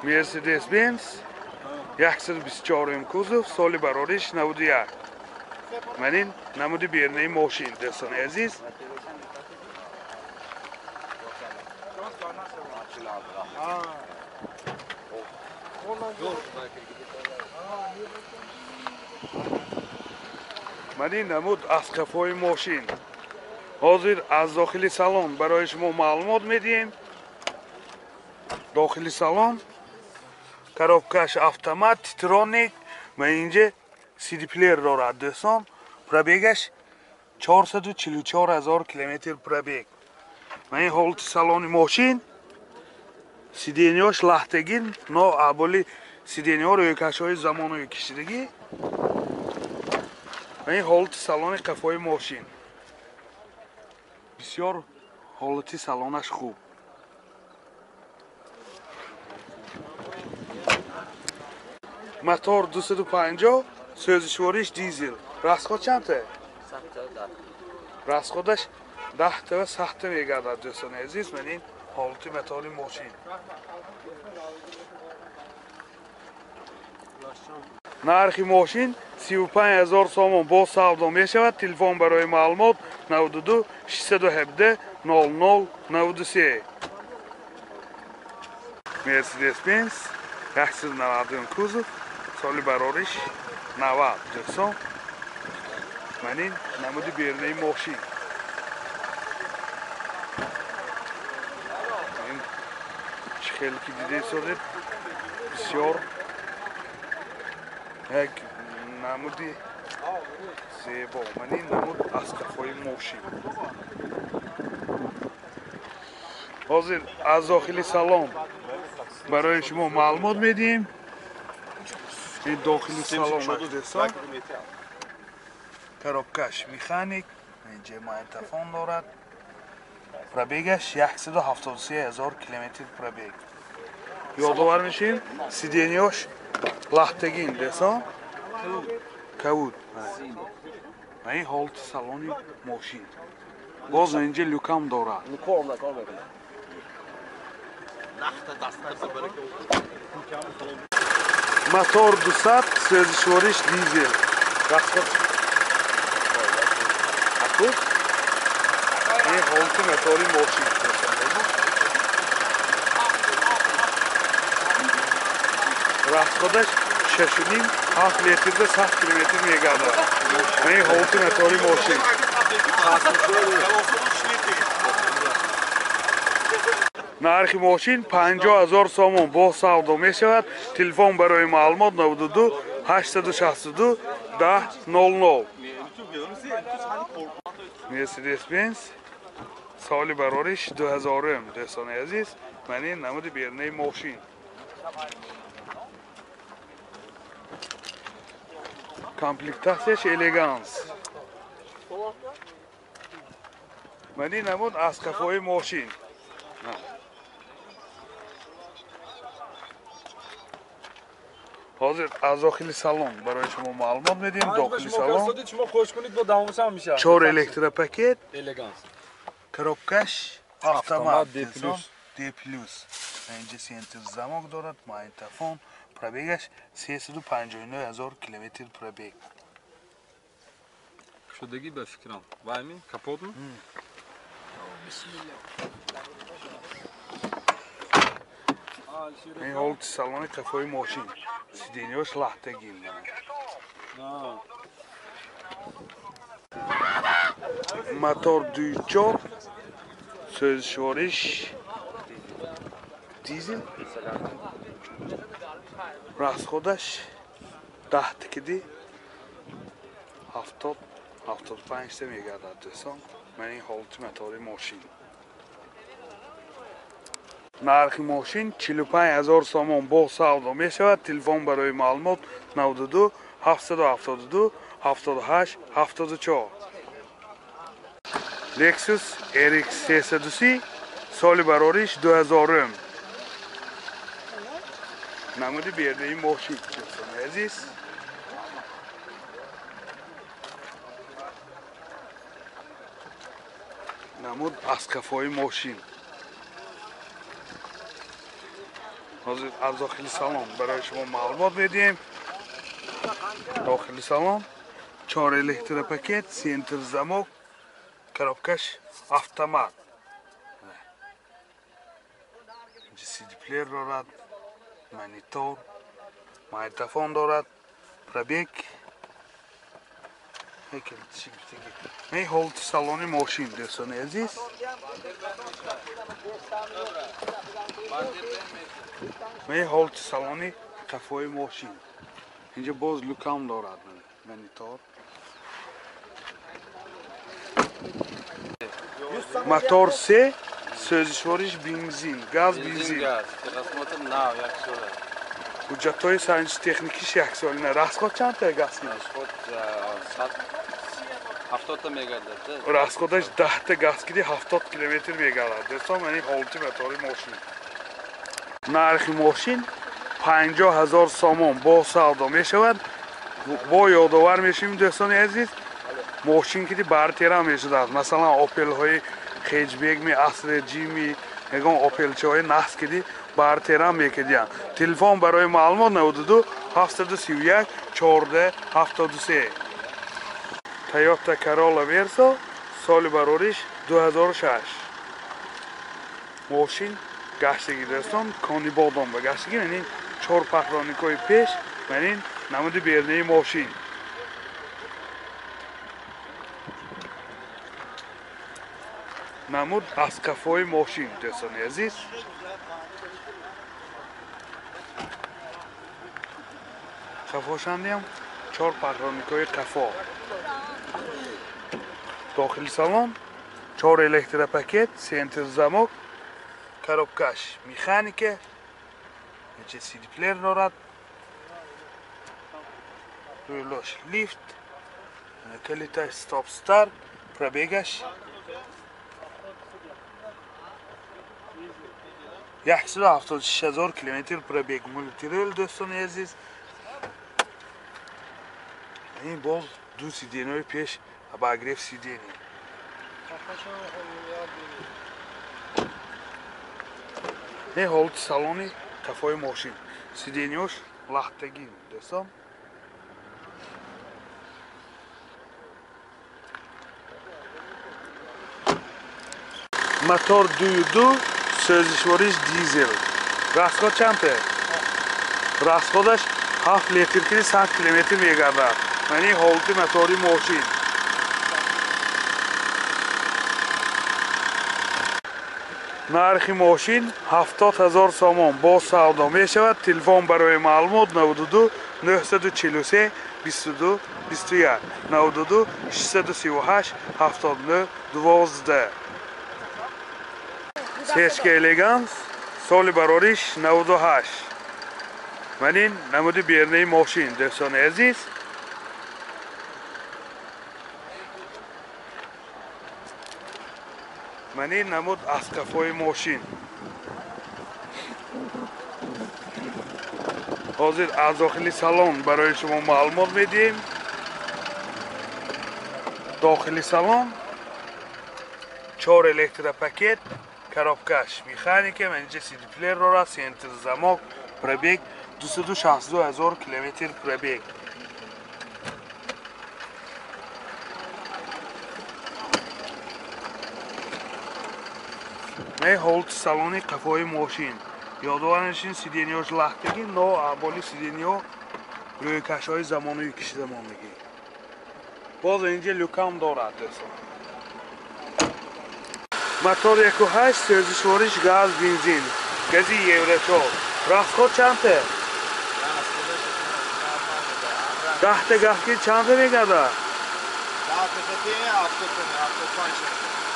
Mercedes-Benz 124 кузов, соли барориш 91. Ман ин намуди берунаи мошин, дӯстони азиз. Ман ин намуд аз қафои мошин. Ҳозир аз дохили салон барои шумо маълумот медиҳем. Дохили салон коробкаш автомат, титроник ва инҷа CD плеер дорад, дӯстон. Пробегаш 444 000 километр пробег. Ман ин ҳолати салони мошин, сиденьяш лахтагин, но аболи сиденьяҳо рӯйкашҳои замонави кишидагӣ. Ман ин ҳолати салони қафои мошин. Бисёр ҳолати салонаш хуб. Мотор 250, сӯзишвориш дизел. Расход чандта? Расходаш 10 ва 7 мегардад, дӯстони азиз. Ман ин ҳолати мотори мошин. Нархи мошин 35 000 сомон бо савдо мешавад. Телефон барои маълумот 92 617 00 93. Mercedes-Benz 190 кузов, соли барориш 90, дӯстон. Ман ин намуди берунаи мошин. Ин чӣ хеле ки дида истодед, бисёр як намуди зебо. Ман ин намуд аз қафои мошин. Ҳозир аз дохили салон барои шумо маълумот медиҳем. Ин дохили салон, дӯстон, коробкаш механик, инҷа магнитофон дорад. Пробегаш 173 000 километр пробег. Ёдовар мешем, сиденьяш лахтагин, дӯстон, кавуд. Ин ҳолати салони мошин. Боз инҷа люкам дорад. Мотор 200, сӯзишвориш дизел. Расход акуд. Ин ҳолати мотори мошин. Расходаш 6,5 литрда 100 километр мегардад. Ин ҳолати мотори мошин. Нархи мошин 50 000 сомон бо савдо мешавад. Телефон барои маълумот 92 862 10 00. Mercedes-Benz соли барориш 2000, дӯстони азиз. Ман ин намуди берунаи мошин. Комплектатсияш элеганс. Ман ин намуд аз қафои мошин. Ҳозир аз дохили салон барои шумо маълумот медиҳем. Дохили салон 4 электропакет, коробкаш автомат D+. Инҷа сентр замок дорад, магнитофон. Пробегаш 359 000 километр пробег. Шудагӣ ба фикрам. Вайми капотм? Ин ҳолати салони қафои мошин. Сиденьяш лахтагин. Мотор 2.4, сӯзишвориш дизел. Расходаш 10 киди 70 75 мегардад, дӯстон. Ман ин ҳолати мотори мошин. Нархи мошин 45 000 сомон бо савдо мешавад. Телефон барои маълумот 92 772 78 74. Lexus RX 330, соли барориш 2000. Намуди берунаи мошин, дӯстони азиз. Намуд аз қафои мошин. Ҳозир аз дохили салон барои шумо маълумот медиҳем. Дохили салон 4 электропакет, центр замок, коробкаш автомат. CD плеер дорад, монитор, магнитофон дорад, пробег. Ин ҳолати салони мошин, дӯстони азиз. Ин ҳолати салони қафои мошин. Инҷа боз люкам дорад, монитор. Мотор се, сӯзишвориш бензин, газ бензин. Ҳуҷҷатҳои санҷиши техникиш яксолина. Расход чандта газ гирифт? Расход 70 та мегардад. Расходаш 10 та газ гири 70 километр мегардад. Дӯстон, ман ин ҳолати мотори мошин. Нархи мошин 50 000 сомон бо савдо мешавад. Бо ёдовар мешавем, дӯстони азиз, мошин ки бартера мешудааст. Масалан, Опелҳои хеҷбегми, Астра Ҷими, ягон Опелчаҳои насб киди бартера мекардиянд. Телефон барои маълумот 92 731 14 73. Toyota Corolla Verso, соли барориш 2006. Мошин гаштагӣ, дӯстон, Конибодом ба гаштагӣ. Ман ин 4 пахроникҳои пеш, ман ин намуди бернаи мошин. Намуд аз қафои мошин, дӯстони азиз. Қафошандиам 4 пахроникҳои қафо. Дохили салон 4 электропакет, центр замок, коробкаш механика, CD плеер дорад, рӯйлош лифт, калиташ стоп старт, пробегаш 176 000 километр пробег. Мультирел, дӯстони азиз. Ин боз ду сиденьои пеш обогрев сидений. Ин ҳолати салони қафои мошин. Сиденьош лахтагин, дӯстон. Мотор 2.2, сӯзишвориш дизел. Расход чандта? Расходаш 7 литр кири 100 километр мегардад. Ман ин ҳолати мотори мошин. Нархи мошин 70 000 сомон бо савдо мешавад. Телефон барои маълумот 92 943 22 21 92 638 79 12. Сечка Элеганс, соли барориш 98. Ман ин намуди бернаи мошин, дӯстони азиз. Ман ин намуд аз қафои мошин. Ҳозир аз дохили салон барои шумо маълумот медиҳем. Дохили салон 4 электропакет, коробкаш механика, инҷа CD плеер дорад, центр замок, пробег 262 000 километр пробег. Ин ҳолати салони қафои мошин. Ёдовар мешавем, сиденьош лахтагӣ, но аболи сиденьо рӯйкашҳои замонавӣ кишида мондагӣ. Боз инҷа люкам дорад, дӯстон. Мотор 1.8, сӯзишвориш газ бензин, гази Евро 4. Расход чандта? 10 та газ ки чандта мегардад?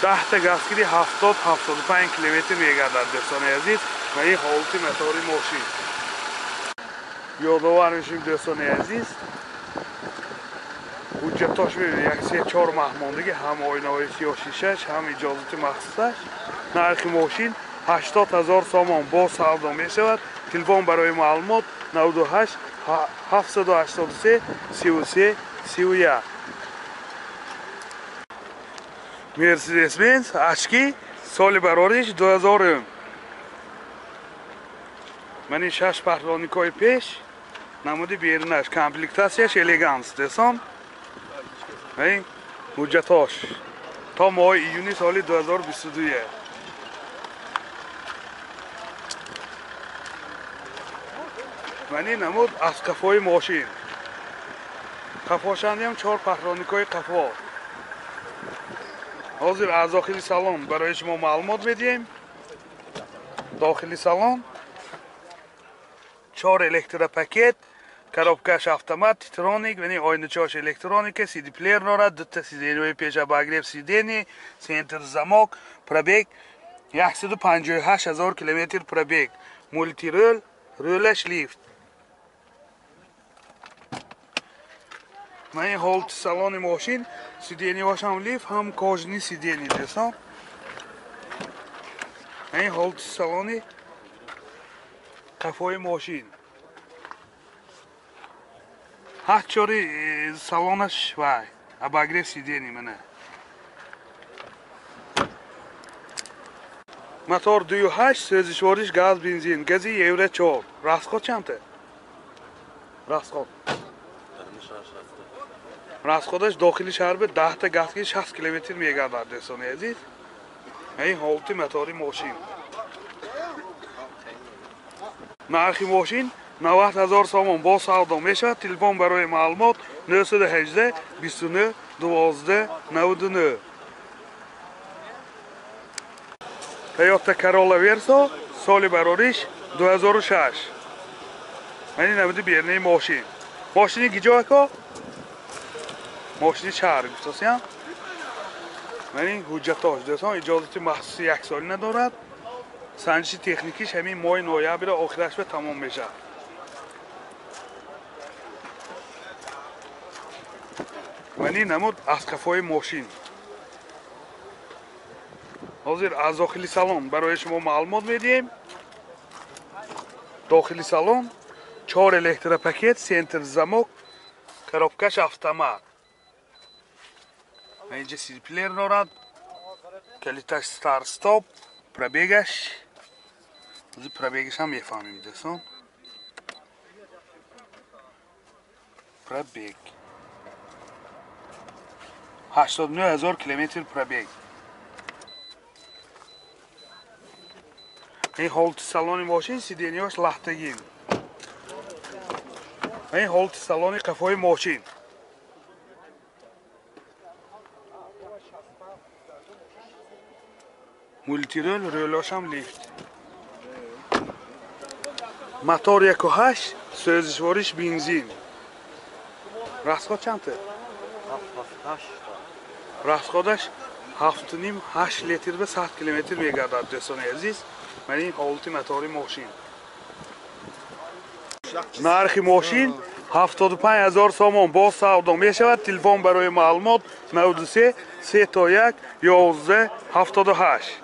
10 та газ ки 70-75 километр мегардад, дӯстони азиз. Ва ин ҳолати мотори мошин. Ёдовар мешавем, дӯстони азиз, ҳуҷҷатош мебинед, як 3-4 маҳ мондагӣ, ҳам оинаҳои сиёҳ шишаш, ҳам иҷозати махсусаш. Нархи мошин 80 000 сомон бо савдо мешавад. Телефон барои маълумот 98 783 33 31. Mercedes-Benz H2 соли барориш 2000. Мани 6 паҳлоникои пеш, намуди берунаш, комплектатсияш элеганс дӯстон. Ин ҳуҷҷатош то моҳи июни соли 2022. Мани намуд аз қафои мошин. Қафошандиам 4 паҳлоникои қафо. Ҳозир аз дохили салон барои шумо маълумот медиҳем. Дохили салон 4 электропакет, коробкаш автомат, титроник, вани ойначош электроника, CD плеер дорад, дута сиденьҳои пеш обогрев сиденье, центр замок, пробег 158 000 километр пробег, мультирул, рулаш лифт. Мани ҳолати салони мошин, сиденьҳош ҳам лифт, ҳам кожаный сиденье дӯстон. Ин ҳолати салони қафои мошин. Ҳафт чори салонаш вай, обогрев сиденье мана. Мотор 2.8, сӯзишвориш газ, бензин, гази Евро 4. Расход чандта? Расход. Расходаш дохили шаҳр ба 10 та газ ки 60 километр мегардад дӯстони азиз. Ин ҳолати мотори мошин. Нархи мошин 90 000 сомон бо савдо мешавад. Телефон барои маълумот 918 29 12 99. Toyota Corolla Verso соли барориш 2006. Мани намуди бернаи мошин. Мошини гиҷо ако? Мошини шаҳр гуфтасиям. Мани ҳуҷҷатош дӯстон, иҷозати махсуси яксола надорад. Санҷиши техникиш ҳамин моҳи ноябр охираш ба тамом мешавад. Мани намуд аз қафои мошин. Ҳозир аз дохили салон барои шумо маълумот медиҳем. Дохили салон 4 электропакет, центр замок, коробкаш автомат. Инҷа CD плеер дорад, калиташ старт стоп, пробегаш. Ҳозир пробегаш ҳам мефаҳмем дӯстон. Пробег 89 000 километр пробег. Ин ҳолати салони мошин, сиденьҳош лахтагин. Ин ҳолати салони қафои мошин. Мультирул, рулошам лифт. Мотор 1.8, сӯзишвориш бензин. Расход чандта? Расходаш 7.5-8 литр ба 100 километр мегардад дӯстони азиз. Ман ин ҳолати мотори мошин. Нархи мошин 75 000 сомон бо савдо мешавад. Телефон барои маълумот 93 3 1 11 78.